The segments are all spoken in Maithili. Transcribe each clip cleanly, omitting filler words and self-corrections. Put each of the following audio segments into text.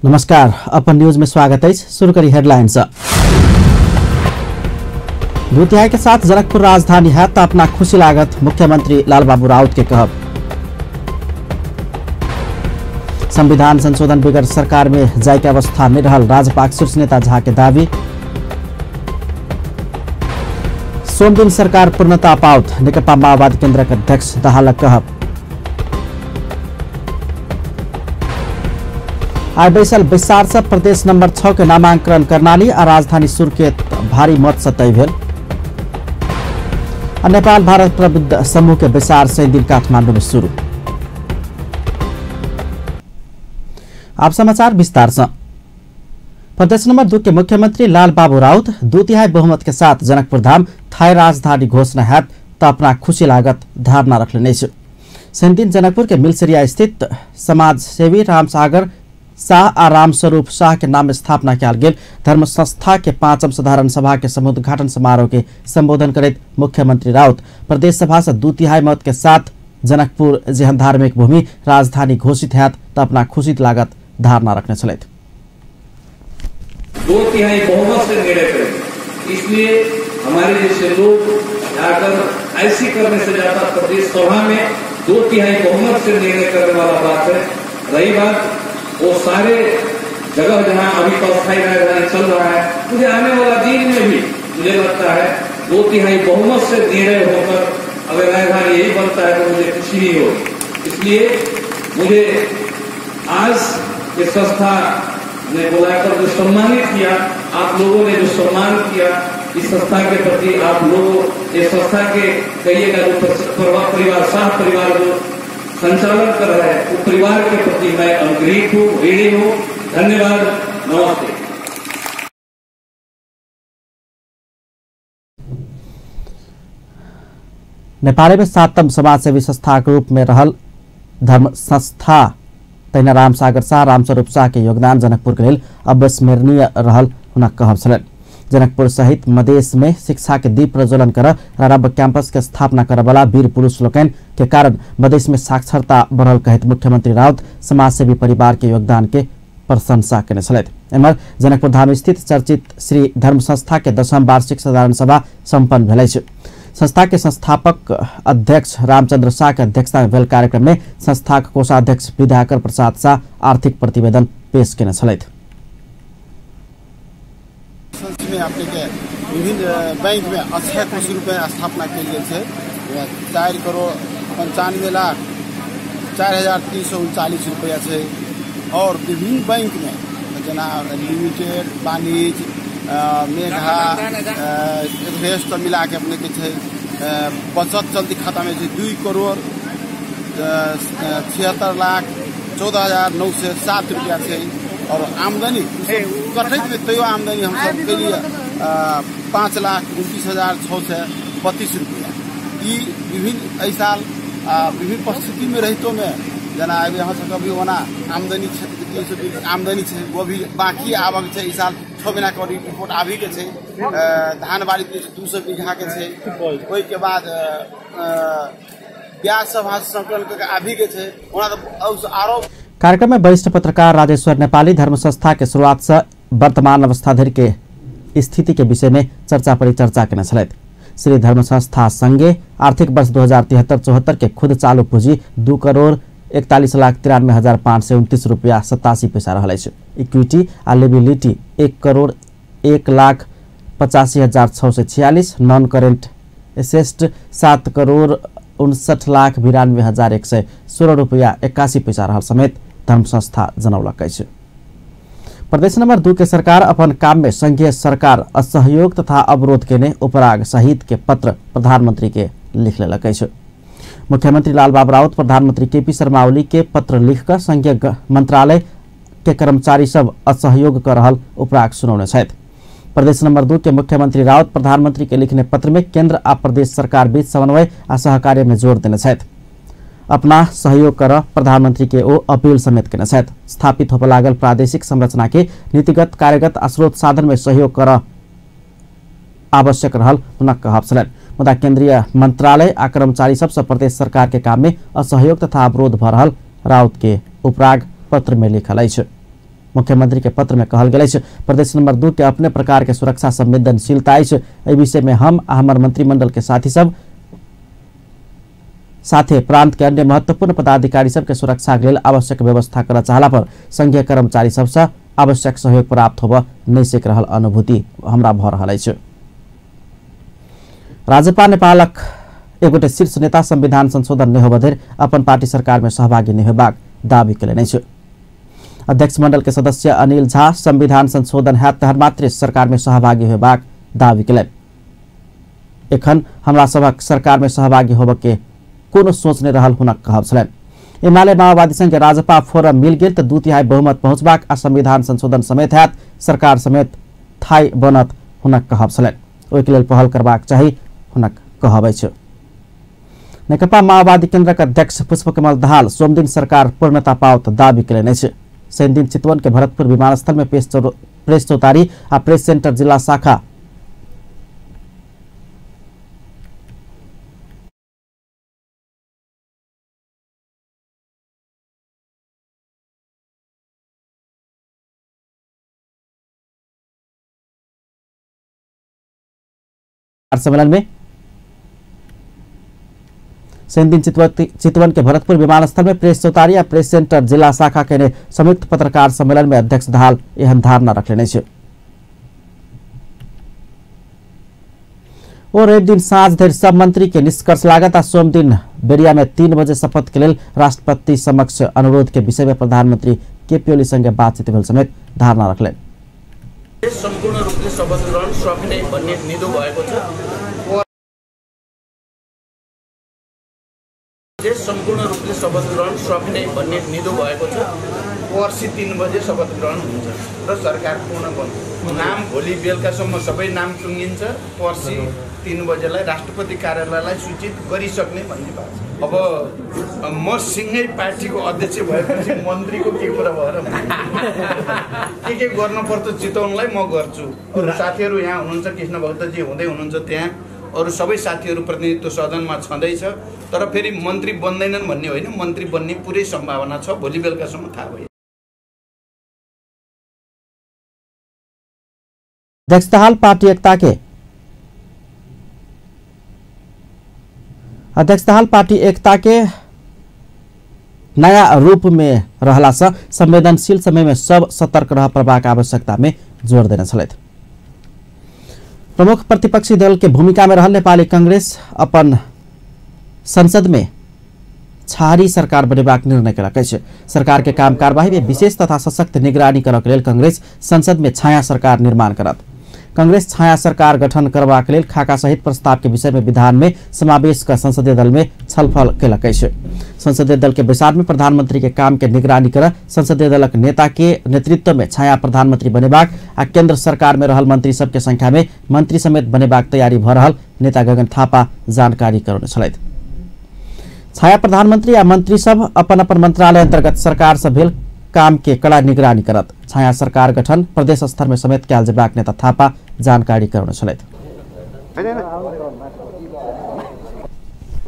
नमस्कार, अपन न्यूज में स्वागत है। शुरू करी हेडलाइंस। दू तिहाई के साथ जनकपुर राजधानी है तो अपना खुशी लागत, मुख्यमंत्री लालबाबू राउत के कहब। संविधान संशोधन बिगर सरकार में जाय के अवस्था नहीं रहल, राजपाक शीर्ष नेता झा के दावी। सोमदिन सरकार पूर्णता पाउत, नेकपा माओवादी केंद्र के अध्यक्ष दाहालक कहब। आइ बैसल बैसार से प्रदेश नंबर 6 के नामांकन कर्णाली आ राजधानी सुर्खेत भारी मत से तय भेल। नेपाल भारत प्रबुद्ध समूह के बैसार शनि दिन काठमांडू में शुरू। आप समाचार विस्तार से। प्रदेश नंबर 2 के मुख्यमंत्री लालबाबू राउत दू तिहाई बहुमत के साथ जनकपुर धाम थाई राजधानी घोषणा हैत त अपना खुशी लागत धारणा रखने। शनि दिन जनकपुर के मिलसरिया स्थित समाजसेवी रामसागर शाह आ रामस्वरूप शाह के नाम स्थापना कयल गेल धर्म संस्था के 5म साधारण सभा के समुद्घाटन समारोह के संबोधन करैत मुख्यमंत्री राउत प्रदेश सभा से दू तिहाई मत के साथ जनकपुर जेहन धार्मिक भूमि राजधानी घोषित हैत त अपना खुशी लागत धारणा रखने छलथि। दो तिहाई बहुमत से निर्णय करें, इसलिए हमारे जैसे लोग जाकर ऐसी करने से ज्यादा प्रदेश सभा में दो तिहाई बहुमत से निर्णय करने वाला बात है। रही बात वो सारे जगह जहां अभी तो अस्थायी राजधानी चल रहा है, मुझे आने वाला दिन में भी मुझे लगता है दो तिहाई बहुमत से निर्णय होकर अगर राजधानी यही बनता है तो मुझे खुशी नहीं होगी। इसलिए मुझे आज ये संस्था ने बुलाकर जो सम्मानित किया, आप लोगों ने जो सम्मान किया इस संस्था के प्रति, आप लोगों इस संस्था के कहिएगा जो परिवार शाह परिवार जो संचालन कर रहा है, वो परिवार के प्रति मैं अनुग्रहित हूँ, ऋणी हूँ। धन्यवाद, नमस्ते। नेपाल में 7म समाजसेवी संस्था के रूप में रहल धर्म संस्था तहिना रामसागर शाह रामस्वरूप शाह के योगदान जनकपुर के लेल अविस्मरणीय रहल हुनक कहब छलनि। जनकपुर सहित मधेश में शिक्षा के दीप प्रज्वलन कर राराब कैंपस के स्थापना करवाला वीर पुरुष लोकनि के कारण मधेश में साक्षरता बढ़ल कहैत मुख्यमंत्री राउत समाजसेवी परिवार के योगदान के प्रशंसा केने छलथि। एम्हर जनकपुर धाम स्थित चर्चित श्री धर्म संस्था के 10म वार्षिक साधारण सभा सम्पन्न भेल अछि। संस्था के संस्थापक अध्यक्ष रामचंद्र शाह के अध्यक्षता में भेल कार्यक्रम में संस्था के कोषाध्यक्ष विधाकर प्रसाद शाह आर्थिक प्रतिवेदन पेश केने छलथि। में अपने के विभिन्न बैंक में अक्षय कोष रुपये स्थापना के लिए 4 करोड़ 95 लाख 4,339 रुपया है। और विभिन्न बैंक में जना लिमिटेड, वाणिज्य, मेघा, एवरेस्ट मिला के अपने के बचत चलती खाता में 2 करोड़ 76 लाख 14,907 रुपया है। और आमदनी कटैत में तैयो आमदनी हम सब के लिए 5,29,632 रुपया। ई विभिन्न एहि साल विभिन्न परिस्थिति में रहितो में जेना अभी अहाँ सबके अभी ओना आमदनी 320 आमदनी छै, वो भी बाकी आबक छै। ई साल 6 महीना के ऑडिट रिपोर्ट आबी के छै। धान बाड़ी 200 बीघा के छै। ओहिके बाद ब्याज सब संकलन करके आबी के छै। ओना तऽ आरो कार्यक्रम में वरिष्ठ पत्रकार राजेश्वर नेपाली धर्म संस्था के शुरुआत से वर्तमान अवस्था धरि के स्थिति के विषय में चर्चा परिचर्चा केने छलथि। श्री धर्म संस्था संगे आर्थिक वर्ष 2073-74 के खुद चालू पूंजी 2 करोड़ 41 लाख 93,529 रुपया 87 पैसा रहल अछि। इक्विटी आ liability 1 crore 1 lakh 85,646, non current assets 7 crore 59 lakh 92,116 रुपया 81 पैसा रहल समेत धर्म संस्था जनौलक अछि। प्रदेश नंबर 2 के सरकार अपन काम में संघीय सरकार असहयोग तथा अवरोध केने उपराग सहित के पत्र प्रधानमंत्री के लिख लेलक अछि। मुख्यमंत्री लालबाबू राउत प्रधानमंत्री केपी शर्मा ओली के पत्र लिखकर संघीय मंत्रालय के कर्मचारी सब असहयोग कर रहल उपराग सुनौने छथि। प्रदेश नंबर 2 के मुख्यमंत्री राउत प्रधानमंत्री के लिखने पत्र में केंद्र आ प्रदेश सरकार बीच समन्वय आ सहकार्य में जोर देने छथि। अपना सहयोग कर प्रधानमंत्री के ओ अपील समेत केने छथि। स्थापित होबय लागल प्रादेशिक संरचना के नीतिगत, कार्यगत आ स्रोत साधन में सहयोग कर आवश्यक रहल हुनक कहब छलनि। मुदा केंद्रीय मंत्रालय आ कर्मचारी सबसँ प्रदेश सरकार के काम में असहयोग तथा अवरोध भ रहल राउत के उपराग पत्र में लिखल अछि। मुख्यमंत्री के पत्र में कहल गेल अछि प्रदेश नंबर 2 के अपने प्रकार के सुरक्षा संवेदनशीलता अछि। एहि विषय में हम आ हमर मंत्रिमंडल के साथी सब साथे प्रांत के अन्य महत्वपूर्ण पदाधिकारी सबके सुरक्षा के लेल आवश्यक व्यवस्था करऽ चाहला पर संघीय कर्मचारी सबसँ आवश्यक सहयोग प्राप्त होबऽ नहि सकि रहल अनुभूति हमरा भऽ रहल अछि। राजपा नेपालक एगोटे शीर्ष नेता संविधान संशोधन नहि होबऽ धरि अपन पार्टी सरकार में सहभागी नहि होबाक दावी कयलनि अछि। अध्यक्ष मंडल के सदस्य अनिल झा संविधान संशोधन हैत तहन मात्रे सरकार में सहभागी होबाक दावी कयलनि। एखन हमरा सभक सरकार में सहभागी होबऽ के कोनो सोच नहि रहल हुनक कहब छलनि। एमाले माओवादी संगे राजपा फोरम मिल गेल तऽ 2/3 बहुमत पहुँचबाक आ संविधान संशोधन समेत हैत सरकार समेत थाई बनत हुनक कहब छलनि। ओहिके लेल पहल करबाक चाही हुनक कहब अछि। नेकपा माओवादी केन्द्रक अध्यक्ष पुष्पकमल दाहाल सोमदिन सरकार पूर्णता पाओत दावी कयलनि अछि। शनिदिन चितवन के भरतपुर विमानस्थल में प्रेस चौतारी आ प्रेस सेंटर जिला शाखा सम्मेलन में शनिदिन चितवन के भरतपुर विमानस्थल में प्रेस चौतारी आ प्रेस सेंटर जिला शाखा के संयुक्त पत्रकार सम्मेलन में अध्यक्ष दाहाल एहन धारणा रखने अछि। ओ रवि दिन साँझ धरि सब मंत्री के निष्कर्ष लागत आ सोमदिन बेरिया में 3 बजे शपथ के लेल राष्ट्रपति समक्ष अनुरोध के विषय में प्रधानमंत्री केपी ओली संगे बातचीत भेल समेत धारणा रखलनि। सम्पूर्ण रूपले शपथ ग्रहण सक्ने भन्ने निधो भएको छ। सम्पूर्ण रूपले शपथ ग्रहण सक्ने भन्ने निधो भएको छ। पर्सि 3 बजे शपथ ग्रहण हुन्छ र सरकार पूर्ण बन्छ। नाम भोलि बेलुकासम्म सबै नाम टुङ्गिन्छ। पर्सि 3 बजेलाई राष्ट्रपति कार्यालयलाई सूचित गरिसक्ने भन्ने बात छ। अब म सिँगै पार्टीको अध्यक्ष भएपछि मन्त्रीको के कुरा भएर के गर्नुपर्छ चितवनलाई म गर्छु। अरू साथीहरू यहाँ हुनुहुन्छ, कृष्ण भक्तजी हुँदै हुनुहुन्छ त्यहाँ, अरू सबै साथीहरू प्रतिनिधित्व सदनमा छँदैछ। तर फेरि मन्त्री बन्दैनन् भन्ने होइन, मन्त्री बन्ने पुरै सम्भावना छ। भोलि बेलुकासम्म थाहा भयो। अध्यक्ष दाहाल पार्टी एकता के अध्यक्ष दाहाल पार्टी एकता के नया रूप में रहला से संवेदनशील समय में सब सतर्क रह पड़बाक आवश्यकता में जोर देने छलथि। प्रमुख प्रतिपक्षी दल के भूमिका में रहल नेपाली कांग्रेस अपन संसद में छारी सरकार बनेबाक निर्णय केलक अछि। सरकार के काम कार्यवाही में विशेष तथा सशक्त निगरानी करक लेल कांग्रेस संसद में छाया सरकार निर्माण करत। कांग्रेस छाया सरकार गठन करबाक लेल खाका सहित प्रस्ताव के विषय में विधान में समावेश कर संसदीय दल में छलफल केलक अछि। संसदीय दल के बैसार में प्रधानमंत्री के काम के निगरानी कर संसदीय दलक नेता के नेतृत्व में छाया प्रधानमंत्री बनेबाक आ केंद्र सरकार में रहल मंत्री सबके संख्या में मंत्री समेत बनेबाक तैयारी भऽ रहल नेता गगन थापा जानकारी करौने छलथि। छाया प्रधानमंत्री आ मंत्री सब अपन अपन मंत्रालय अंतर्गत सरकार से भेल काम के कड़ा निगरानी करत। छाया सरकार गठन प्रदेश स्तर में समेत कयल जेबाक नेता थापा जानकारी करौने छलथि।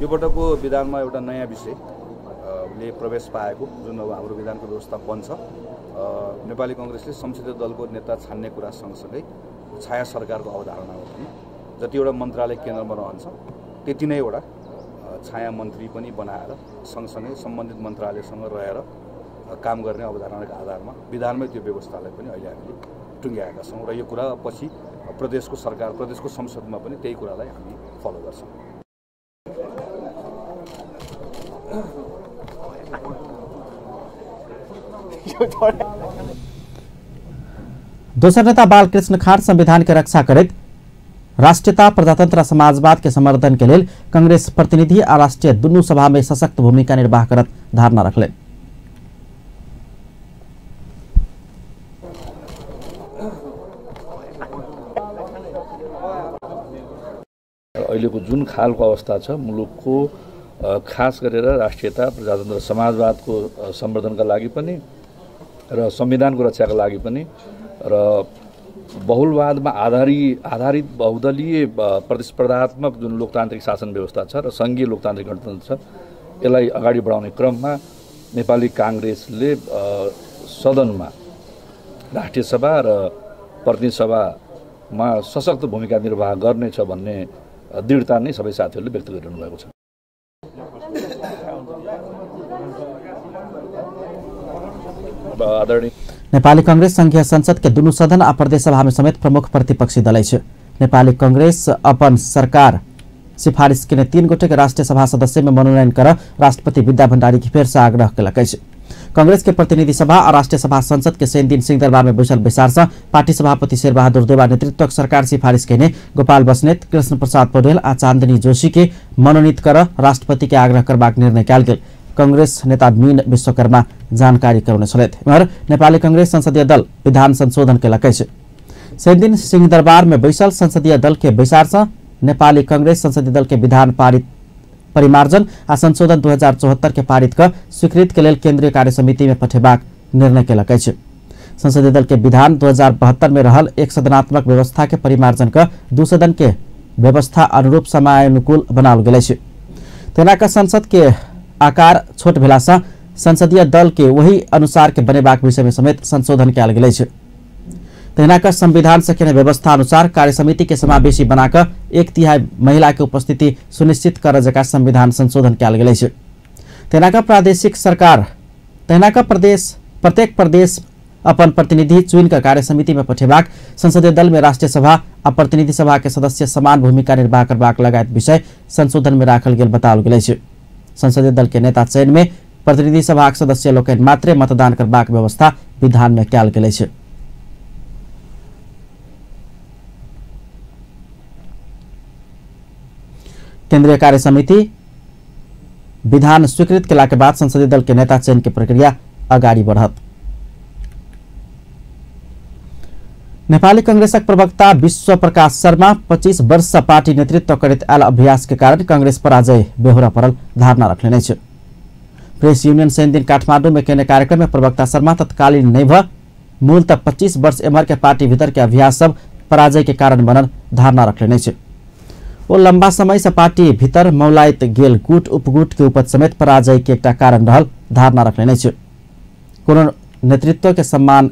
यो पटकको विधानमा एउटा नयाँ विषय ले प्रवेश पाएको जुन अब हाम्रो विधानको व्यवस्था बन्छ। नेपाली कांग्रेसले संसदीय दलको नेता छान्ने कुरा सँगसँगै छाया सरकारको अवधारणा हो भने जतिवटा मन्त्रालय केन्द्रमा रहन्छ त्यति नै एउटा छाया मन्त्री पनि बनाएर सँगसँगै सम्बन्धित मन्त्रालयसँग रहेर काम गर्ने अवधारणाको आधारमा विधानमै त्यो व्यवस्थालाई पनि अहिले हामीले टुङ्ग्याएका छौँ र यो कुरा पछि प्रदेशको सरकार प्रदेशको संसदमा पनि त्यही कुरालाई हामी फलो गर्छौँ। दोसर नेता बालकृष्ण खाँड संविधान के रक्षा करैत राष्ट्रीयता प्रजातंत्र समाजवाद के समर्थन के लेल कांग्रेस प्रतिनिधि आ राष्ट्रीय दुनू सभा में सशक्त भूमिका निर्वाह करत धारणा रखलनि। अहिलेको जुन खालको अवस्था छ मुलुकको, खास गरेर राष्ट्रियता प्रजातन्त्र समाजवादको सम्वर्धनका लागि पनि र संविधानको रक्षाका लागि पनि र बहुलवादमा आधारित बहुदलीय प्रतिस्पर्धात्मक जुन लोकतान्त्रिक शासन व्यवस्था छ र सङ्घीय लोकतान्त्रिक गणतन्त्र छ यसलाई अगाडि बढाउने क्रममा नेपाली काङ्ग्रेसले सदनमा राष्ट्रिय सभा र प्रतिनिधि सभामा सशक्त भूमिका निर्वाह गर्नेछ भन्ने दृढता नै सबै साथीहरूले व्यक्त गरिरहनु भएको छ। नेपाली कांग्रेस संघीय संसद के दुनू सदन आ प्रदेश सभा में समेत प्रमुख प्रतिपक्षी दल अछि। नेपाली कांग्रेस अपन सरकार सिफारिश केने 3 गोटे के राष्ट्रिय सभा सदस्य में मनोनयन कर राष्ट्रपति विद्या भण्डारी के फेर से आग्रह केलक अछि। कांग्रेस के प्रतिनिधि सभा आ राष्ट्रिय सभा संसद के शनिदिन सिंहदरबार में बैसल बैसार से पार्टी सभापति शेरबहादुर देवा नेतृत्वक सरकार सिफारिश केने गोपाल बस्नेत, कृष्ण प्रसाद पौडेल आ चांदनी जोशी के मनोनीत कर राष्ट्रपति के आग्रह करबाक निर्णय कयल गेल कांग्रेस नेता मीन विश्वकर्मा जानकारी करौने छलथि। एम्हर नेपाली कांग्रेस संसदीय दल विधान संशोधन केलक अछि। शनिदिन सिंहदरबार में बैसल संसदीय दल के बैसार से नेपाली कांग्रेस संसदीय दल के विधान पारित परिमार्जन आ संशोधन 2074 के पारित क स्वीकृत के लेल केंद्रीय कार्य समिति में पठेबाक निर्णय केलक अछि। संसदीय दल के विधान 2072 में रहल एक सदनात्मक व्यवस्था के परिमार्जन क दू सदन के व्यवस्था अनुरूप समयानुकूल बनाओल गेल अछि। तेना क संसद के आकार छोट भेला से संसदीय दल के वही अनुसार के बनेबाक विषय में समेत संशोधन कयल गेल अछि। तहिना क संविधान से केने व्यवस्था अनुसार कार्य समिति के समावेशी बनाकर 1/3 महिला के उपस्थिति सुनिश्चित कर जका संविधान संशोधन कयल गेल अछि। तहिना क प्रादेशिक सरकार तहिना क प्रदेश प्रत्येक प्रदेश अपन प्रतिनिधि चुनि क कार्य समिति में पठेबाक, संसदीय दल में राष्ट्रीय सभा आ प्रतिनिधि सभा के सदस्य समान भूमिका निर्वाह करबाक लगायत विषय संशोधन में राखल गेल बताओल गेल अछि। संसदीय दल के नेता चयन में प्रतिनिधि सभा के सदस्य लोकनि मात्रे मतदान करबाक व्यवस्था विधान में कयल गेल अछि। केंद्रीय कार्य समिति विधान स्वीकृत केला के बाद संसदीय दल के नेता चयन के प्रक्रिया अगाडि बढ़त। नेपाली कांग्रेसक प्रवक्ता विश्व प्रकाश शर्मा 25 वर्ष से पार्टी नेतृत्व करैत आयल अभ्यास के कारण कांग्रेस पराजय बेहोरा पड़ल धारणा रखने अछि। प्रेस यूनियन शनिदिन काठमांडू में केने कार्यक्रम में प्रवक्ता शर्मा तत्कालीन नहि भ मूलतः 25 वर्ष एम्हर के पार्टी भीतर के अभ्यास सब पराजय के कारण बनल धारणा रखने अछि। ओ लंबा समय से पार्टी भीतर मौलाइत गेल गुट उपगुट के उपज समेत पराजय के एकटा कारण रहल धारणा रखने अछि। कोनो नेतृत्व के सम्मान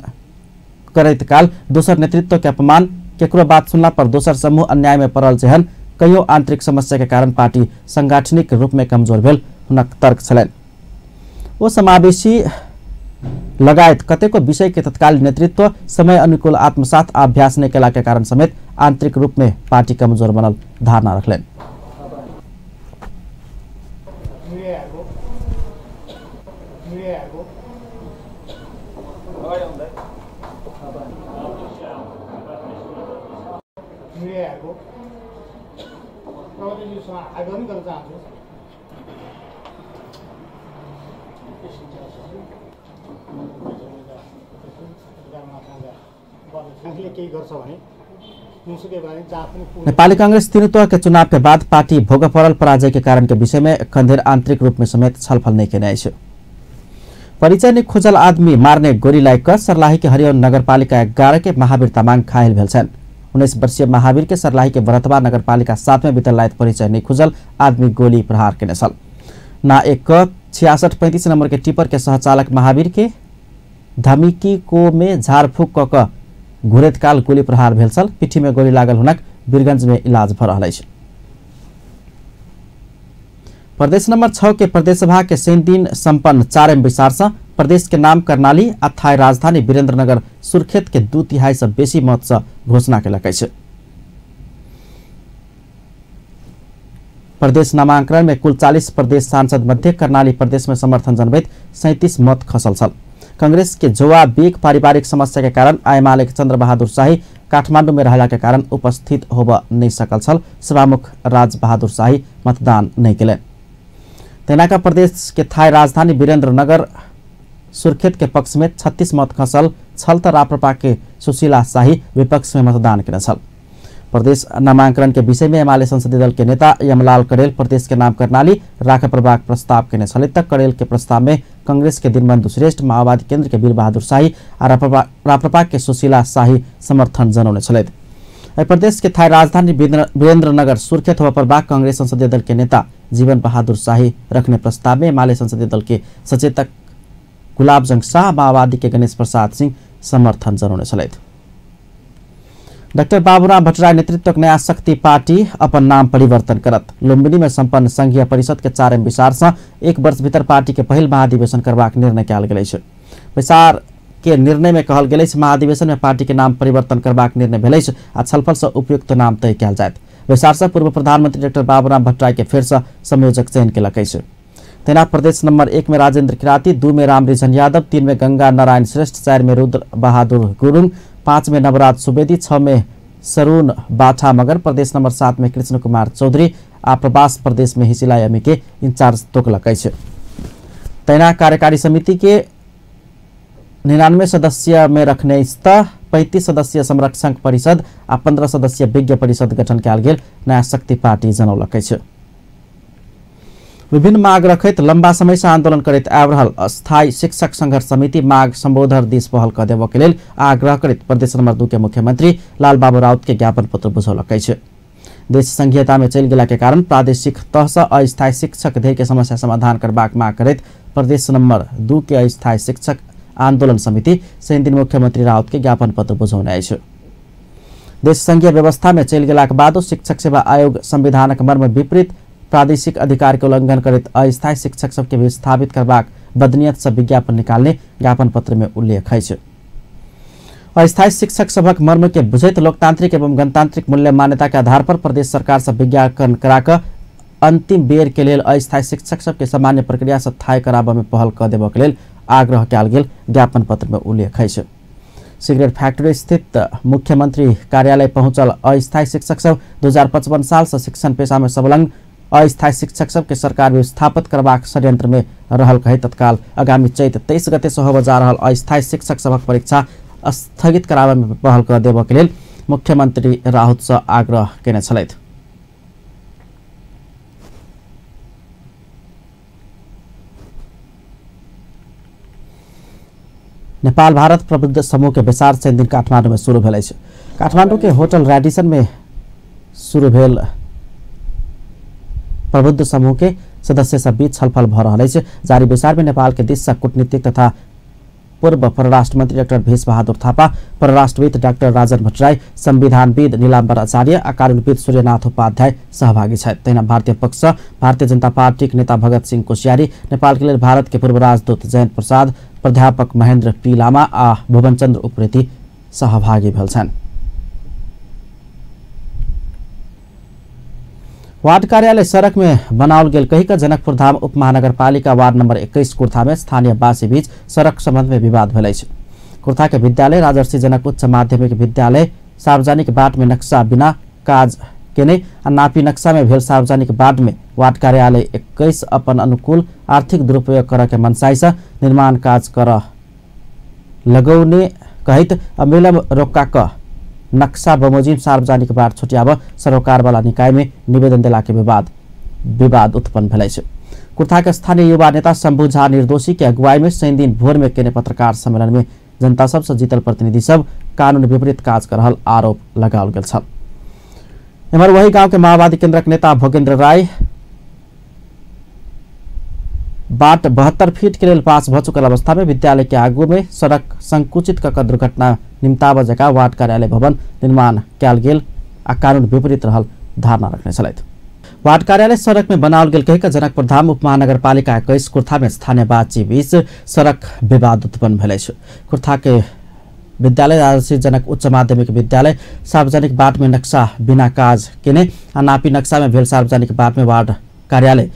करैत काल दोसर नेतृत्व के अपमान, केकरो बात सुनला पर दोसर समूह अन्याय में पड़ल जेहन कईयो आंतरिक समस्या के कारण पार्टी सांगठनिक रूप में कमजोर भेल हुनक तर्क छलनि। ओ समावेशी लगायत कतेको विषय के तत्कालीन नेतृत्व समय अनुकूल आत्मसात अभ्यास नहि केला के कारण समेत आंतरिक रूप में पार्टी कमजोर बनल धारणा रखलनि। नेपाली कांग्रेस तीनू तह के चुनाव के बाद पार्टी भोग पड़ल पराजय के कारण के विषय में एखन आंतरिक रूप में समेत छलफल नहीं केने अछि। परिचय नहि खोजल आदमी मारने गोली लागि क सर्लाही के हरियौन नगरपालिका 11 के महावीर तामाङ घायल भेल छनि। 19 वर्षीय महावीर के सर्लाही के बरतवा नगरपालिका 7 में बीतल राति परिचय नहि खुजल आदमी गोली प्रहार केने छल। ना 1 6635 नंबर के टिपर के सहचालक महावीर के धमिकी को में झाड़फूक क क घुरैत काल गोली प्रहार भेल छल। पीठी में गोली लागल हुनक वीरगंज में इलाज भ रहल अछि। प्रदेश नंबर 6 के प्रदेश सभा के शनिदिन संपन्न चारिम बैसार से प्रदेश के नाम कर्णाली आ थाई राजधानी वीरेंद्रनगर सुर्खेत के 2/3 से बेसी मत से घोषणा केलक अछि। प्रदेश नामांकन में कुल 40 प्रदेश सांसद मध्य कर्णाली प्रदेश में समर्थन जनबैत 37 मत खसल छल। कांग्रेस के जोवा बेग पारिवारिक समस्या के कारण आएमाले के चंद्र बहादुर शाही काठमांडू में रहला के कारण उपस्थित होब नहीं सकल छल। सभामुख राज बहादुर शाही मतदान नहीं केलनि। तेना का प्रदेश के थाई राजधानी वीरेंद्रनगर सुर्खेत के पक्ष में 36 मत खसल छल त राप्रपा के सुशीला शाही विपक्ष में मतदान केने छल। प्रदेश नामांकन के विषय में एमाले संसदीय दल के नेता यमलाल कडेल प्रदेश के नाम कर्णाली राखे पर्बाक प्रस्ताव केने छलै त कडेल के प्रस्ताव में कांग्रेस के दिनबंधु श्रेष्ठ, माओवादी केंद्र के वीरबहादुर शाही आ राप्रपा के सुशीला शाही समर्थन जनौने छलथि। एहि प्रदेश के थाई राजधानी वीरेंद्रनगर सुर्खेत होबय पर्बाक कांग्रेस संसदीय दल के नेता जीवन बहादुर शाही रखने प्रस्ताव में एमाले संसदीय दल के सचेतक गुलाबजंग शाह, माओवादी के गणेश प्रसाद सिंह समर्थन जनौने छलथि। डाक्टर बाबूराम भट्टराई नेतृत्वक नया शक्ति पार्टी अपन नाम परिवर्तन करत। लुम्बिनी में संपन्न संघीय परिषद के चारिम बैसार से एक वर्ष भीतर पार्टी के पहिल महाधिवेशन करबाक निर्णय कयल गेल अछि। बैसार के निर्णय में कहल गेल अछि महाधिवेशन में पार्टी के नाम परिवर्तन करबाक निर्णय भेल अछि आ छलफल से उपयुक्त नाम तय कयल जायत। बैसार से पूर्व प्रधानमंत्री डाक्टर बाबूराम भट्टराई के फेर से संयोजक चयन केलक अछि। तहिना प्रदेश नंबर 1 में राजेंद्र किराती, 2 में रामरिझन यादव, 3 में गंगा नारायण श्रेष्ठ, 4 में रुद्र बहादुर गुरुङ, 5 में नवराज सुवेदी, 6 में सरुण बाठा मगर, प्रदेश नंबर 7 में कृष्ण कुमार चौधरी आ प्रवास प्रदेश में हिसिला यमी के इंचार्ज तोकलक अछि। तहिना कार्यकारी समिति के 99 सदस्य में रखने 35 सदस्य संरक्षण परिषद आ 15 सदस्य विज्ञ परिषद गठन कयल गेल नया शक्ति पार्टी जनौलक अछि। विभिन्न माग रखैत लंबा समय से आंदोलन करैत आबि रहल अस्थायी शिक्षक संघर्ष समिति माग संबोधन दिस पहल क देबऽ के लेल आग्रह करैत प्रदेश नंबर 2 के मुख्यमंत्री लालबाबू राउत के ज्ञापन पत्र बुझौलक अछि। देश संघीयता में चलि गेला के कारण प्रादेशिक तह से अस्थायी शिक्षक धरि के समस्या समाधान करबाक माग करैत प्रदेश नंबर 2 के अस्थायी शिक्षक आंदोलन समिति शनिदिन मुख्यमंत्री राउत के ज्ञापन पत्र बुझौने अछि। देश संघीय व्यवस्था में चलि गेलाक बादो शिक्षक सेवा आयोग संविधानक मर्म विपरीत प्रादेशिक अधिकार के उल्लंघन करैत अस्थायी शिक्षक सबके विस्थापित करबाक बदनियत से विज्ञापन निकालने ज्ञापन पत्र में उल्लेख अछि। अस्थायी शिक्षक सभक मर्म के बुझैत लोकतांत्रिक एवं गणतांत्रिक मूल्य मान्यता के आधार पर प्रदेश सरकार से विज्ञापन कराकऽ अंतिम बेर के लेल अस्थायी शिक्षक सबके सामान्य प्रक्रिया से थाय कराबऽ में पहल क देबऽ के लेल आग्रह कयल गेल ज्ञापन पत्र में उल्लेख अछि। सिगरेट फैक्ट्री स्थित मुख्यमंत्री कार्यालय पहुंचल अस्थायी शिक्षक सब 2055 साल से शिक्षण पेशा में संलग्न अस्थायी शिक्षक सबके सरकार विस्थापित करबाक षड्यंत्र में रहल कहि तत्काल आगामी चैत 23 गते से होबय जा रहल अस्थायी शिक्षक सभक परीक्षा स्थगित कराबय में पहल क देबऽ के लेल मुख्यमंत्री राउत से आग्रह केने छलथि। नेपाल भारत प्रबुद्ध समूह के बैसार शनिदिन काठमाडौँ में शुरू भेल अछि। काठमाडौँ के होटल रेडिसन में शुरू भेल प्रबुद्ध समूह के सदस्य सब बीच छलफल भ रहल अछि। जारी बैसार में नेपाल के दिस से कूटनीतिक तथा पूर्व परराष्ट्र मंत्री डाक्टर भेष बहादुर थापा, परराष्ट्रविद डाक्टर राजन भट्टराई, संविधानविद नीलाम्बर आचार्य आ कानूनविद सूर्यनाथ उपाध्याय सहभागी छथि। तहिना भारतीय पक्ष से भारतीय जनता पार्टीक नेता भगत सिंह कोश्यारी, नेपाल के लेल भारत के पूर्व राजदूत जयंत प्रसाद, प्राध्यापक महेंद्र पी लामा आ भुवनचंद्र उप्रेती सहभागी भेल छनि। वार्ड कार्यालय सड़क में बनाओल गेल कहि कऽ जनकपुर धाम उप महानगरपालिका वार्ड नंबर 21 कुर्था में स्थानीय वासी बीच सड़क संबंध में विवाद भेल अछि। कुर्था के विद्यालय राजर्षि जनक उच्च माध्यमिक विद्यालय सार्वजनिक बाट में नक्शा बिना काज केने आ नापी नक्शा में भेल सार्वजनिक बाट में वार्ड कार्यालय 21 अपन अनुकूल आर्थिक दुरुपयोग करऽ के मनसाई से निर्माण काज करऽ लगौने कहैत अविलंब रोका कऽ नक्शा बमोजिम सार्वजनिक बाट छुट्याब सरोकारवाला निकाय में निवेदन देला के विवाद उत्पन्न भेल अछि। कुर्था के स्थानीय युवा नेता शंभू झा निर्दोषी के अगुवाई में शनिदिन भोर में केने पत्रकार सम्मेलन में जनता सबसे जीतल प्रतिनिधि सब कानून विपरीत काज कर रहल आरोप लगाओल गेल छल। एम्हर वही गांव के माओवादी केंद्रक नेता भोगेंद्र राय बाट 72 फीट के लेल पास भ चुकल अवस्था में विद्यालय के आगू में सड़क संकुचित क दुर्घटना निमताब जकाँ वार्ड कार्यालय भवन निर्माण कयल गेल आ कानून विपरीत रहल धारणा रखने छलथि। वार्ड कार्यालय सड़क में बनाओल गेल कहि कऽ जनकपुर धाम उप महानगरपालिका 21 कुर्था में स्थानीय बातचीत बीच सड़क विवाद उत्पन्न भेल अछि। कुर्था के विद्यालय राजर्षि जनक उच्च माध्यमिक विद्यालय सार्वजनिक बाट में नक्शा बिना काज केने आ नापी नक्शा में भेल सार्वजनिक बाट में वार्ड कार्यालय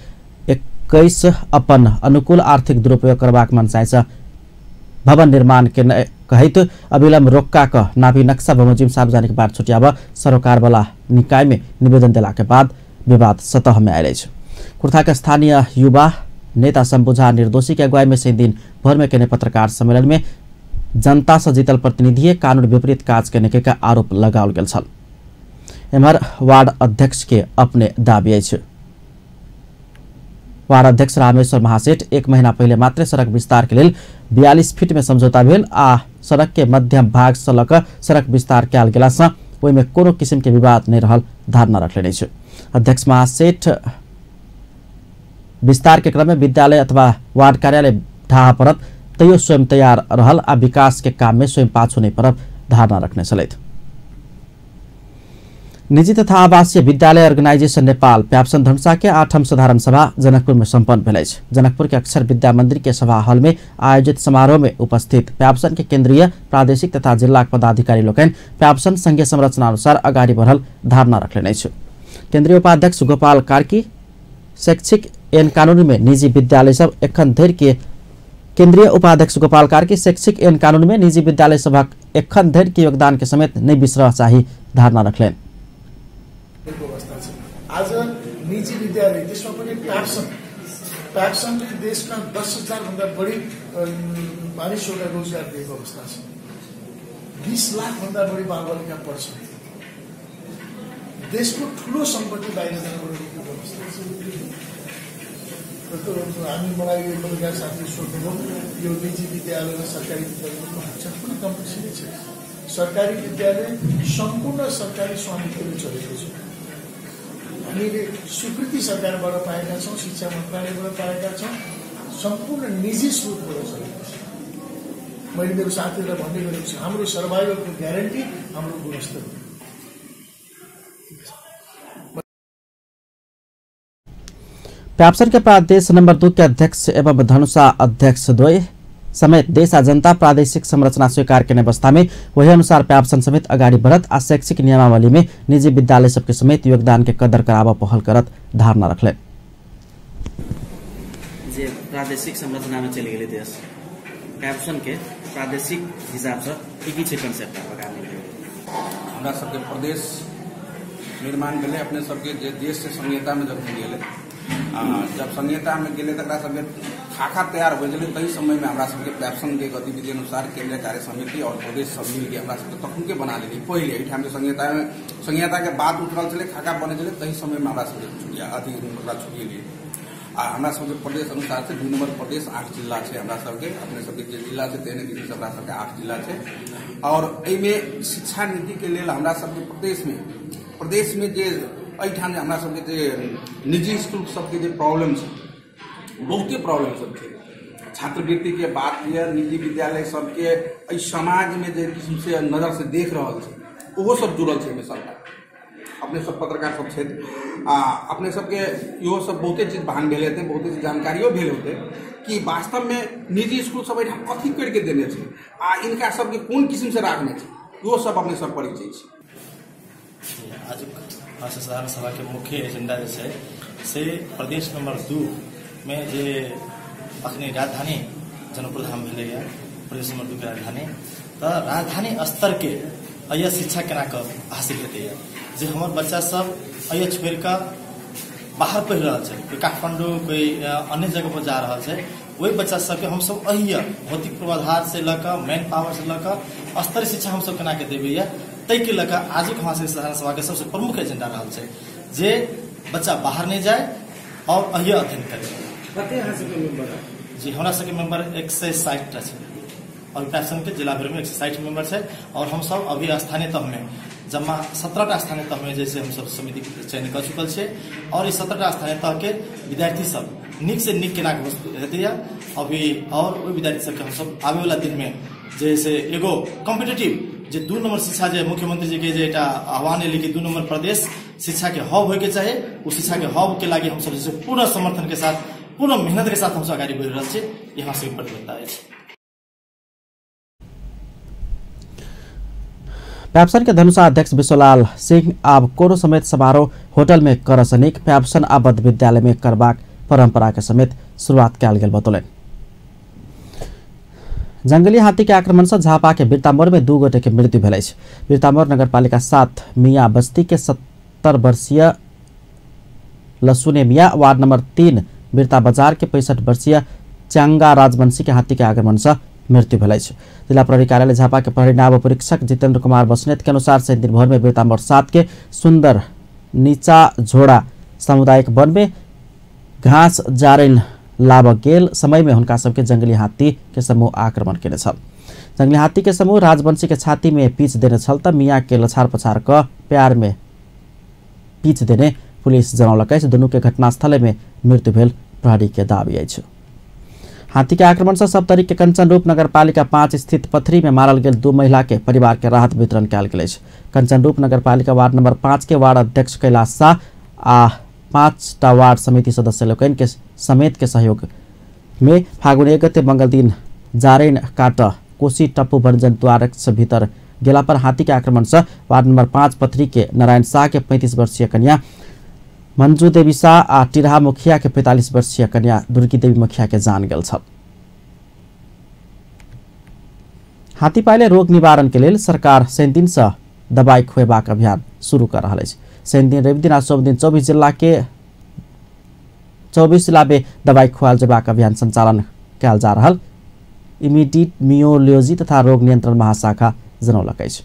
21 अपन अनुकूल आर्थिक दुरुपयोग करबाक मनसाय से भवन निर्माण के कहैत अविलंब रोक्का क नापी नक्शा बमोजिम सार्वजनिक बाट छुट्याब सरोकारवाला निकाय में निवेदन देला के बाद विवाद सतह में आयल अछि। कुर्था के स्थानीय युवा नेता शंभू झा निर्दोषी के अगुवाई में शनिदिन भोर में केने पत्रकार सम्मेलन में जनता से जीतल प्रतिनिधि कानून विपरीत काज केने के आरोप लगाओल गेल छल। एम्हर वार्ड अध्यक्ष के अपने दाबी अछि। वार्ड अध्यक्ष रामेश्वर महासेठ एक महीना पहले मात्र सड़क विस्तार के लेल 42 फीट में समझौता भेल आ सड़क के मध्यम भाग से लऽ कऽ सड़क विस्तार कयल गेला से ओहिमे कोनो किसिम के विवाद नहीं रहल धारणा रखले अछि। अध्यक्ष महासेठ विस्तार के क्रम में विद्यालय अथवा वार्ड कार्यालय ढाह पड़त तैयो स्वयं तैयार रहल आ विकास के काम में स्वयं पाछू नहीं परब धारणा रखने छलथि। निजी तथा आवासीय विद्यालय अर्गेनाइजेशन नेपाल प्याप्सन धनुषा के 8म साधारण सभा जनकपुर में सम्पन्न भेल अछि। जनकपुर के अक्षर विद्या मंदिर के सभा हॉल में आयोजित समारोह में उपस्थित प्याप्सन के केंद्रीय, प्रादेशिक तथा जिला पदाधिकारी लोकनि प्याप्सन संघीय संरचना अनुसार अगाडि बढ़ल धारणा रखलनि अछि। केंद्रीय उपाध्यक्ष गोपाल कार्की शैक्षिक एन कानून में निजी विद्यालय सब एखन धरि के केंद्रीय उपाध्यक्ष गोपाल कार्की शैक्षिक एन कानून में निजी विद्यालय सभक एखन धरि के योगदान के समेत नहि बिसरऽ चाही धारणा रखलनि। आज निजी विद्यालय त्यसमा पनि प्याप्सनले देशमा 10,000 भन्दा बढी मानिसहरूलाई रोजगार दिएको अवस्था छ। 20 लाख भन्दा बढी बालबालिका पढ्छन्। देशको ठुलो सम्पत्ति बाहिर जानको अवस्था छ। हामी मलाई यो पत्रकार साथीले सोध्नुभयो यो निजी विद्यालय र सरकारी विद्यालयको कुनै कम्पिटिसनै छैन। सरकारी विद्यालय सम्पूर्ण सरकारी स्वामित्वले चलेको छ। हामीले स्वीकृति सरकारबाट पाएका छौँ, शिक्षा मन्त्रालयबाट पाएका छौँ, सम्पूर्ण निजी स्रोतबाट चलेको छ। मैले मेरो साथीहरूलाई भन्ने गरेको छु, हाम्रो सर्भाइभलको ग्यारेन्टी हाम्रो गुणस्तर हो। प्याप्सन के प्रदेश नंबर 2 के अध्यक्ष एवं धनुषा अध्यक्ष द्वय समेत देश आ जनता प्रादेशिक संरचना स्वीकार करने अवस्था में वही अनुसार प्याप्सन समेत अगाडि बढ़त आ शैक्षिक नियमावली में निजी विद्यालय सबके समेत योगदान के कदर कराब पहल करत धारणा रखले। जे प्रादेशिक संरचना में चलि गेलै देश, प्याप्सन के प्रादेशिक हिसाब से की छै कॉन्सेप्ट हमरा सबके प्रदेश निर्माण भेलै। अपने सबके जे देश से संहिता में जब गेलै, जब संहिता में गेलै तकरा सबके खाका तैयार हो गेलै, तही समय में हमरा सबके प्याप्सन के गतिविधि अनुसार केंद्रीय कार्य समिति और प्रदेश सब मिलके हमरा सबके तखन के बना लेली। पहिले एहिठाम जे संहिता के बात उठल छलै, खाका बनै छलै, तही समय में हमरा सबके अथी ओकरा छुटिएलियै। आ हमरा सबके प्रदेश अनुसार से 2 नंबर प्रदेश 8 जिला छै। हमरा सबके अपने सबके जे जिला छै तेहने किसिम से हमरा सबके 8 जिला छै। और एहिमे शिक्षा नीति के लेल हमरा सबके प्रदेश में जे एहिठाम हमरा सबके जे निजी स्कूल सबके जे प्रॉब्लम छै, बहुते प्रॉब्लम सब छै। छात्रवृत्ति के बात यऽ, निजी विद्यालय सबके एहि समाज में जे किस्म से नजर से देख रहल छै, ओहो सब जुड़ल छै एहिमे सरकार। अपने सब पत्रकार सब छथि आ अपने सबके इहो सब बहुते चीज भान भेल हेतै, बहुते चीज जानकारियो भेल हेतै कि वास्तवमे निजी स्कूल सब एहिठाम कथी करिके देने छै आ इनका सबके कोन किस्म से राखने छै, इहो सब अपने सब परिचय छै। आज साधारण सभा के मुख्य एजेंडा जे छै से प्रदेश नंबर 2 में जे अखनी राजधानी जनकपुर धाम भेलैया, प्रदेश नंबर 2 के राजधानी, तऽ राजधानी स्तर के अय शिक्षा केना कऽ हासिल हेतै जे हमर बच्चा सब अय छोड़ि कऽ बाहर पढ़ि रहल छै, कोई काठमांडू कोई अन्य जगह पर जा रहल छै, ओहि बच्चा सबके हमसब अहिया भौतिक पूर्वाधार से लऽ कऽ मैन पावर से लऽ कऽ स्तरीय शिक्षा हमसब केना के देबै, ताहिके लऽ कऽ आजुक हमरा सबके साधारण सभा के सबसे प्रमुख एजेंडा रहल छै जे बच्चा बाहर नहीं जाए और अहिया अध्ययन करे। कते अहाँ सबके मेंबर है? जी, हमरा सबके मेंबर 160 टा छै और प्याप्सन के जिला भर में 160 मेंबर छै। और हम सब अभी स्थानीय तह में जमा 17 टा स्थानीय तह में जैसे हम सब समिति चयन कर चुकल छै और ई 17 टा स्थानीय तह के विद्यार्थी सब नीक से नीक केना हेतै अभी। और ओहि विद्यार्थी सबके हम सब आबे वाला दिन में जैसे एगो कॉम्पिटेटिव जे 2 नंबर शिक्षा जे मुख्यमंत्री जी के जे एकटा आह्वान एलै कि 2 नंबर प्रदेश शिक्षा के हब होय के चाही, उ शिक्षा के हब के लागि हम सब जे पूर्ण समर्थन के साथ पूर्ण मेहनत के साथ हम सब अगाडि बढ़ि रहल छी, ई हमरा सबके प्रतिबद्धता अछि। प्याप्सन के धनुषा अध्यक्ष विश्वलाल सिंह आब कोनो समेत समारोह होटल में कर सनिक प्याप्सन आबद्ध विद्यालय में करबाक परंपरा के समेत शुरुआत कयल गेल बतौलनि। जंगली हाथी के आक्रमण से झापा के बिरतामोर में 2 गोटे के मृत्यु भेल अछि। बिरतामोर नगरपालिका 7 मियाँ बस्ती के 70 वर्षीय लसुने मियाँ, वार्ड नंबर 3 बिरता बाजार के 65 वर्षीय च्यांगा राजवंशी के हाथी के आक्रमण से मृत्यु भेल अछि। जिला प्रहरी कार्यालय झापा के प्रहरी नायब परीक्षक जितेंद्र कुमार बस्नेत के अनुसार शनि दिन भोर में बिरतामोर 7 के सुंदर नीचा झोड़ा सामुदायिक वन में घास जारैन लाब गेल समय में हुनका सबके जंगली हाथी के समूह आक्रमण केने छल। जंगली हाथी के समूह राजवंशी के छाती में पीच देने छल त मियाँ के लछार पछार क प्यार में पीच देने पुलिस जनौलक अछि। दुनू के घटनास्थल में मृत्यु भेल प्रहरी के दावी अछि। हाथी के आक्रमण से सप्तरी के कंचनरूप नगरपालिका 5 स्थित पथरी में मारल गेल 2 महिला के परिवार के राहत वितरण कयल गेल अछि। कंचनरूप नगरपालिका वार्ड नंबर 5 के वार्ड अध्यक्ष कैलाश शाह आ 5टा वार्ड समिति सदस्य लोकनि के समेत के सहयोग में फागुन 1 गते मंगल दिन जारैन काट कोसी टप्पू भंजन द्वार से भीतर गेला पर हाथी के आक्रमण से वार्ड नंबर 5 पथरी के नारायण शाह के 35 वर्षीय कन्या मंजू देवी शाह आ टिरहा मुखिया के 45 वर्षीय कन्या दुर्गी देवी मुखिया के जान गेल छल। हाथी पाइले रोग निवारण के लेल सरकार शनि दिन से दवाई खुएबाक अभियान शुरू कर रहल अछि। शनि दिन रवि दिन आ सोम दिन 24 जिला के 24 जिला में दवाई खुआल जेबाक अभियान संचालन कयल जा रहल इमिडिमियोलॉजी तथा रोग नियंत्रण महाशाखा जनौलक अछि।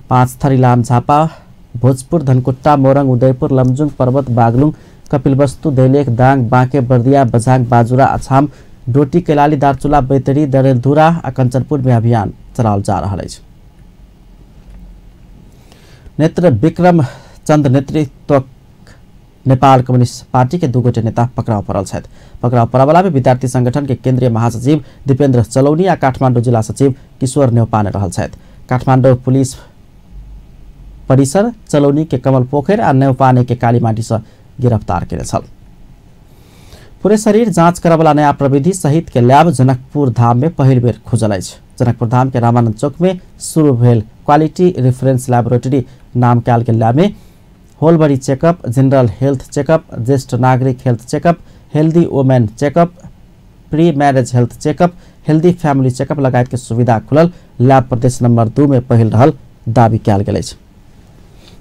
5 थरी लाम झापा, भोजपुर, धनकुट्टा, मोरंग, उदयपुर, लमजुङ, पर्वत, बागलुङ, कपिलवस्तु, दैलेख, दाङ, बाँके, बर्दिया, बझाङ, बाजुरा, अछाम, डोटी, कैलाली, दार्चुला, बैतडी, डडेलधुरा आ कंचनपुर में अभियान चलाओल जा रहल अछि। नेत्र विक्रम चंद नेतृत्व नेपाल कम्युनिस्ट पार्टी के 2 गोटे नेता पकड़ाव पड़ल छथि। पकड़ाव पड़यवला में विद्यार्थी संगठन के केंद्रीय महासचिव दीपेंद्र चलौनी आ काठमांडू जिला सचिव किशोर न्यौपाने रहल छथि। काठमांडू पुलिस परिसर चलौनी के कमल पोखर आ न्यौपाने के कालीमाटी से गिरफ्तार केने छल। पूरे शरीर जांच करवला नया प्रविधि सहित के लैब जनकपुर धाम में पहिल बेर खुजल अछि। जनकपुर धाम के रामानंद चौक में शुरू भेल क्वालिटी रेफरेंस लैबोरेटरी नाम कयल गेल लैब में whole body checkup, general health checkup, ज्येष्ठ नागरिक health checkup, healthy women checkup, pre marriage health checkup, healthy family checkup लगायत के सुविधा खुलल लैब प्रदेश नंबर 2 में पहिल रहल दावी कयल गेल अछि।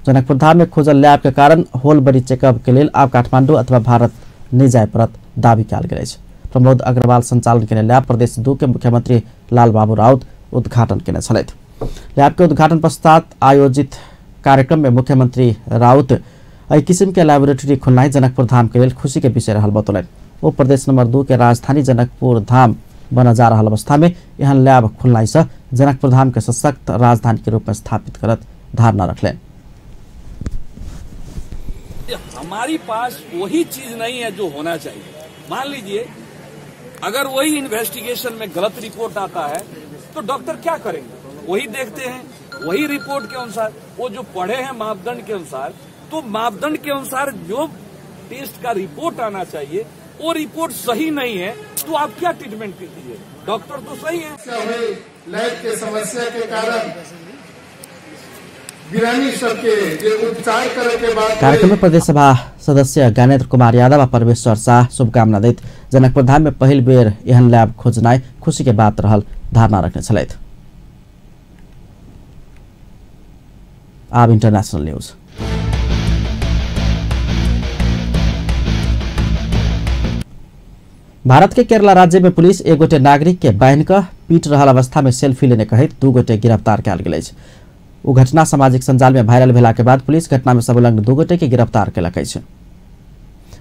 जनकपुर धाम में खुजल लैब के कारण होल बॉडी चेकअप के लेल आब काठमांडू अथवा भारत नहि जाय पड़त दावी कयल गेल अछि। प्रमोद अग्रवाल संचालन केने लैब प्रदेश 2 के मुख्यमंत्री लालबाबू राउत उद्घाटन केने छलथि। लैब के उद्घाटन पश्चात आयोजित कार्यक्रम में मुख्यमंत्री राउत एहि किसिम के लैबोरेटरी खुलनाइ जनकपुर धाम के लेल खुशी के विषय रहल बतौलनि। ओ प्रदेश नंबर 2 के राजधानी जनकपुर धाम बनल जा रहल अवस्था में एहन लैब खुलनाइ से जनकपुर धाम के सशक्त राजधानी के रूप में स्थापित करत धारणा रखलनि। हमारी पास वही चीज नहीं है जो होना चाहिए। मान लीजिए अगर वही इन्वेस्टिगेशन में गलत रिपोर्ट आता है तो डॉक्टर क्या करेंगे? वही देखते हैं, वही रिपोर्ट के अनुसार वो जो पढ़े हैं मापदंड के अनुसार, तो मापदंड के अनुसार जो टेस्ट का रिपोर्ट आना चाहिए वो रिपोर्ट सही नहीं है तो आप क्या ट्रीटमेंट कीजिए? डॉक्टर तो सही है। लाइट के समस्या के कारण बिरामी सबके उपचार करे के बाद कार्यक्रम में प्रदेश सभा सदस्य ज्ञानेन्द्र कुमार यादव आ परमेश्वर शाह शुभकामना दैत जनकपुर धाम में पहिल बेर एहन लैब खोजनाइ खुशी के बात रहल धारणा रखने छलथि। आब इंटरनेशनल न्यूज। भारत के केरला राज्य में पुलिस एक गोटे नागरिक के बान्हि कऽ पीट रहल अवस्था में सेल्फी लेने कहैत 2 गोटे गिरफ्तार कयल गेल अछि। ओ घटना सामाजिक संजाल में वायरल भेला के बाद पुलिस घटना में संलग्न 2 गोटे के गिरफ्तार केलक अछि।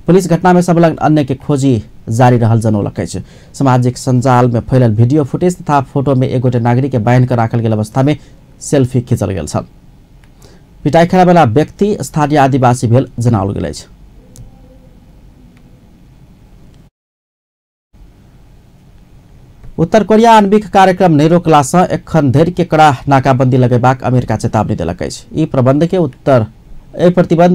पुलिस घटना में संलग्न अन्य के खोजी जारी रहल जनौलक अछि। सामाजिक संजाल में फैलल वीडियो फुटेज तथा फोटो में एक गोटे नागरिक के बान्हि कऽ राखल गेल अवस्था में सेल्फी खिंचल गेल छल। पिटाई खेला वाला व्यक्ति स्थानीय आदिवासी भेल जनाओल गेल अछि। उत्तर कोरिया आणविक कार्यक्रम नहि रोकला सँ एखन धरि के कड़ा नाकाबंदी लगेबाक अमेरिका चेतावनी देलक अछि। ई प्रतिबंध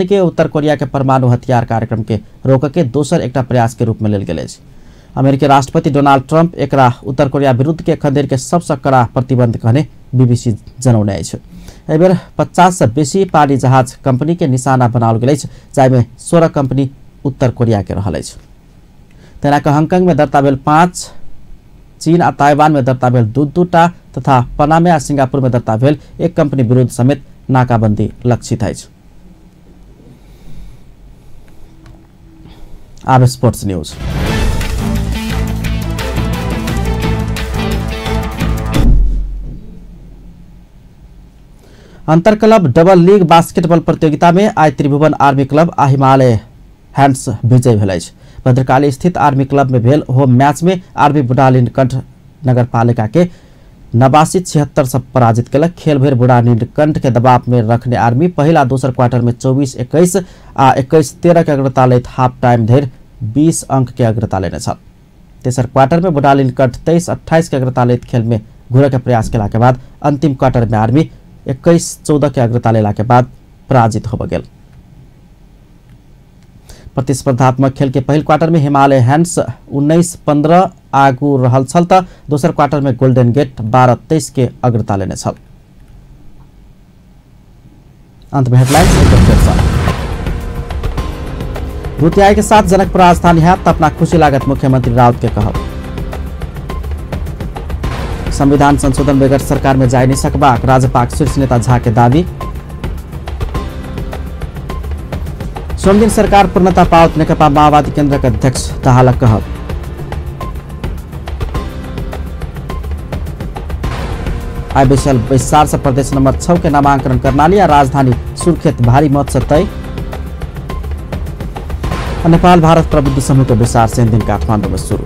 के उत्तर कोरिया के परमाणु हथियार कार्यक्रम के रोकऽ के दोसर एकटा प्रयास के रूप में लेल गेल अछि। अमेरिकी राष्ट्रपति डोनाल्ड ट्रंप एकरा उत्तर कोरिया विरुद्ध के एखन धरि के सबसँ कड़ा प्रतिबंध कहने बीबीसी जनौने अछि। एहि बेर 50 सँ बेसी पानी जहाज कंपनी के निशाना बनाओल गेल अछि, जाहिमे 16 कंपनी उत्तर कोरिया के रहल अछि। तेना कऽ हांगकांग में दर्ता भेल 5, चीन आ ताइवान में दर्ता भेल 2-2 टा तथा पनामा आ सिंगापुर में दर्ता भेल 1 कंपनी विरुद्ध समेत नाकाबंदी लक्षित अछि। आब स्पोर्ट्स न्यूज। अंतर क्लब डबल लीग बास्केटबॉल प्रतियोगिता में आइ त्रिभुवन आर्मी क्लब आ हिमालय हैंड्स विजयी भेल अछि। भद्रकाली स्थित आर्मी क्लब में भेल होम मैच में आर्मी बुढ़ानीलकंठ नगरपालिका के 89-76 से पराजित केलक। खेल भरि बुढ़ानीलकंठ के दबाव में रखने आर्मी पहिल आ दोसर क्वार्टर में 24-21 आ 21-13 के अग्रता लैत हाफ टाइम धरि 20 अंक के अग्रता लेने छल। तेसर क्वार्टर में बुढानीलकंठ 23-28 के अग्रता लैत खेल में घुरे के प्रयास केला के बाद अंतिम क्वार्टर में आर्मी 21-14 के अग्रता लेला के बाद पराजित हो गेल। प्रतिस्पर्धात्मक खेल के पहिल क्वार्टर में हिमालय हैंड्स 19-15 आगू रहल छल त दोसर क्वार्टर में गोल्डन गेट 12-23 के अग्रता लेने छल। अंत में हेडलाइंस एक बेर फेर सँ। द्वितीय के साथ जनकपुर राजधानी हैत त अपना खुशी लागत मुख्यमंत्री राउत के कहब। संविधान संशोधन बगैर सरकार में जाय नहीं सकबाक राजपाक शीर्ष नेता झा के दावी। सोमदिन सरकार पूर्णता पाओत नेकपा माओवादी केंद्र के अध्यक्ष दाहालक कहब। आइ बैसल बैसार से प्रदेश नंबर 6 के नामांकन कर्णाली आ राजधानी सुर्खेत भारी मत से तय। नेपाल भारत प्रबुद्ध समूह के बैसार शनि दिन काठमांडू में शुरू।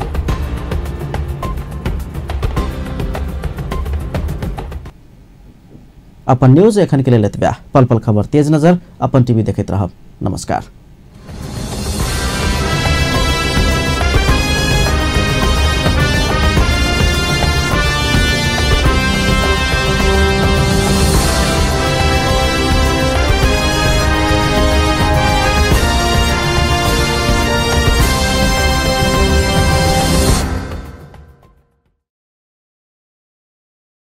अपन न्यूज एखन के लेल एतबे। पल पल खबर तेज नजर अपन टीवी देखैत रहब। नमस्कार।